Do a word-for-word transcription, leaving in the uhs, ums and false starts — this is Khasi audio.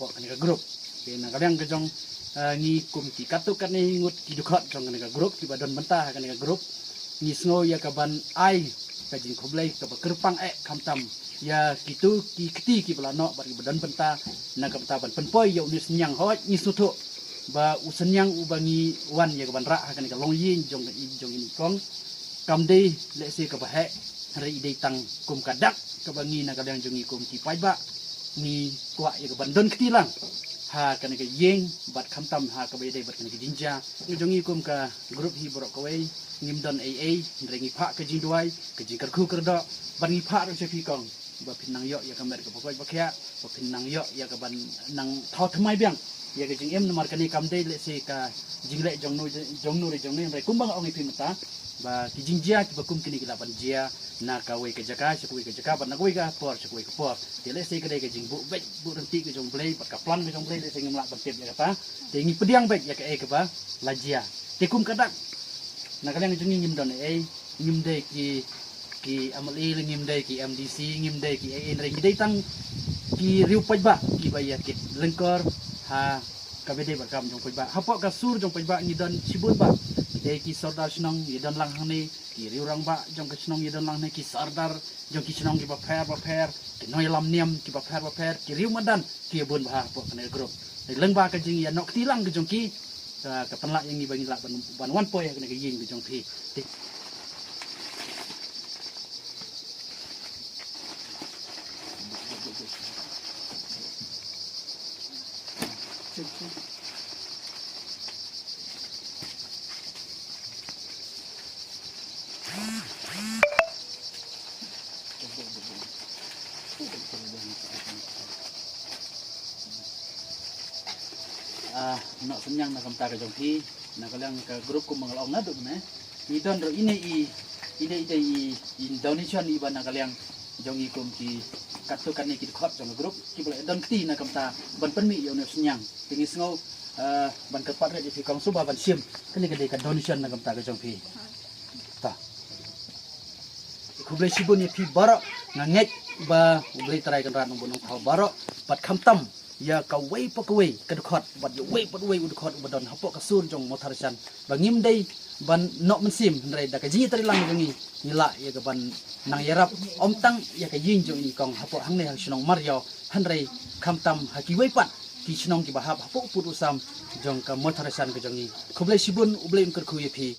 Kane ka group. Te na ka liang ka jong, ah, ngi kum ki katto katne ngut ki dkhot jong kane ka group, kiba don bynta ha kane ka group, ngi sngew ïa ka ban ai ka jingkhublei kaba kyrpang eh khamtam ïa kito ki kti kiba la noh bad kiba don bynta na ka bynta ban pynpoi ïa une u synñiang. Hooid, ngi sngewthuh ba u synñiang uba ngi wan ïa ka ban rah ha kane ka longïing jong, jong ine i kong kam dei lehse kaba heh, hynrei i dei tang kum ka dak kaba ngi na ka liang jong ngi kum ki paidbah ngi kwah ïa ka ban don kti lang ha kane ka ïing bad khamtam ha kaba ïadei bad kane ka jingjia. Ngi jong ngi kum ka group hi baroh kawei ngim don ei ei, hynrei ngi phah ka jingduwai, ka jingkyrkhu kyrdoh, bad ngi phah ruh sha phi kong ba phin nang ïoh ïa ka met kaba koit ba khiah, ba phin nang ïoh ïa ka ban nang thaw thymmai biang ïa ka jingim. Namar kane kam dei lehse ka jingleh jong no, jong no re jong no, hynrei kumba nga ong ïa phi mynta ba ki jingjia kiba kum kine ki lah ban jia na kawei ka jaka sha kawei ka jaka, bad na kawei ka por sha kawei ka por. Te lehse ka dei ka jingbuh beit buh rynti ka jong Blei bad ka plan ka jong Blei, lehse ngim lah ban tip ïa kata. Te ngi pdiang beit ïa kaei kaba la jia. Te kum ka dak, na ka liang jong ngi ngim don ei ei, ngim dei ki, ki M L A, ngim dei ki M D C, ngim dei ki ei ei, hynrei ngi dei tang ki riew paidbah kiba ïa kit lyngkor ha kaba ïadei bad kam jong paidbah. Hapoh ka sur jong paidbah ngi don shibun bah, ngi dei ki sordar shnong ïa don lang hangne, ki riew rangbah jong ka shnong ïa don lang hangne, ki sordar jong ki shnong kiba pher ba pher, ki nongïalam niam kiba pher ba pher, ki riew madan ki ïa bun bha hapoh kane ka group. Te lyngba ka jingïanoh kti lang ka jong ki, ka, ka pynlah ïa ngi ba ngin lah ban, ban wan poi ha kane ka ïing ka jong phi. Te Ah, noh synñiang na ka bynta ka jong phi, na ka liang ka group kumba nga la ong naduh mynne. Ngi don ruh ine i, ine i dei i, i donation iba na ka liang jong ngi kum ki katto katne ki dkhot jong ka group kiba la don kti na ka bynta ban pynmih ïa une u synñiang. Te ngi sngew, eh, ban kyrpad rit ïa phi kong sngewbha ban shim. Kane ka dei ka donation na ka bynta ka jong phi. Ta. Khublei shibun ïa phi baroh, nga ngeit ba U Blei Trai Kynrad un bun nongthaw baroh, bad khamtam ïa kawei pa kawei ka dkhot bad ïa uwei pa uwei u dkhot uba don hapoh ka sur jong Mawthadraishan, ba ngim dei ban noh mynsiem, hynrei da ka jingïatreilang jong ngi ngi lah ïa ka ban nang ïarap ym tang ïa ka ïing jong ine i kong hapoh hangne ha shnong Mariaw, hynrei khamtam ha kiwei pat ki shnong kiba hap hapoh u pud u sam jong ka Mawthadraishan ka jong ngi. Khublei shibun, U Blei un kyrkhu ïa phi.